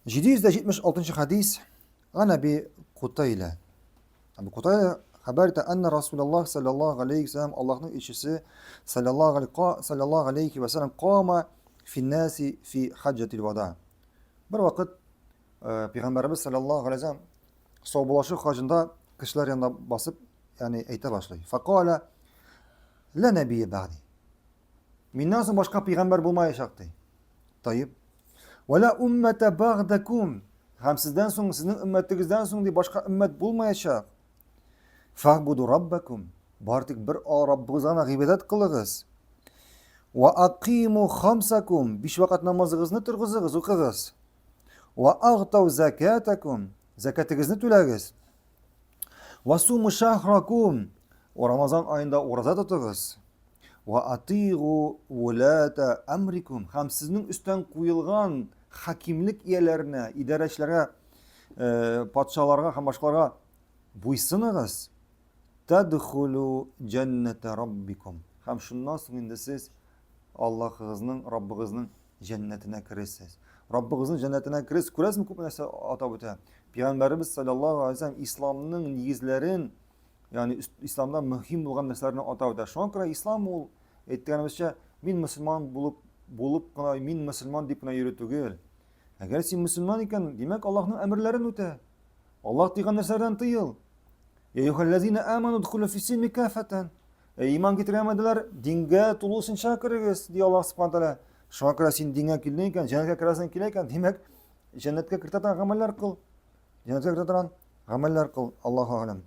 776 хадис Ан Әби Кутайла. Әби Кутайла хәбәр итә, әннә Расулаллах саллаллаху алейхи вәсәләм Аллаһның илчесе саллаллаху алейхи вәсәләм кама финнаси фи хаҗҗатил вада. Бер вакыт э, пәйгамбәребез саллаллаху алейхи вәсәләм саубуллашу хаҗында кешеләр янында басып, ягъни әйтә башлый. Факала ла нәбия бәгъди. Миннән соң башка пәйгамбәр булмаячак ди. Таиб. Вала уммата багдакум. Һәм сездән соң, сезнең өммәтегездән соң ди башка өммәт булмаячак. Фагбуду раббакум. Бар тик бер Раббыгызга гына гыйбадәт кылыгыз. Ва акиму хамсакум. Биш вакыт намазыгызны торгызыгыз, укыгыз. Ва агтау закатакум. Закатыгызны түләгез. Ва суму шахракум. Рамазан аенда ураза тотыгыз. Ва атигу вулата амрикум. Һәм сезнең өстән куелган хакимлек ияләренә, идарәчеләргә, э, патшаларга һәм башкаларга буйсыныгыз. Тадхулу җәннәтә раббикум. Һәм шуннан соң инде сез Аллаһыгызның, Раббыгызның җәннәтенә керерсез. Раббыгызның җәннәтенә керерсез. Күрәсезме, күп нәрсә атап үтә. Пәйгамбәребез саллаллаһу алейһи вәсәлләм исламның нигезләрен Ягъни исламда мөһим булган нәрсәләрне атап үтә. Шуңа күрә ислам ул әйткәнебезчә, мин мөселман булып булып кына, мин мөселман дип кенә йөрү түгел. Әгәр син мөселман икән, димәк Аллаһның әмерләрен үтә. Аллаһ тыйган нәрсәләрдән тыел. Я юхаллазина аману дхулю фи силми кафатан. Эй, иман китергән бәндәләр, дингә тулысынча керегез, ди Аллаһ субхана тәгалә. Шуңа күрә син дингә килдең икән, җәннәткә керәсең килә икән, димәк, җәннәткә кертә торган гамәлләр кыл. Җәннәткә кертә торган гамәлләр кыл. Аллаһу әгъләм.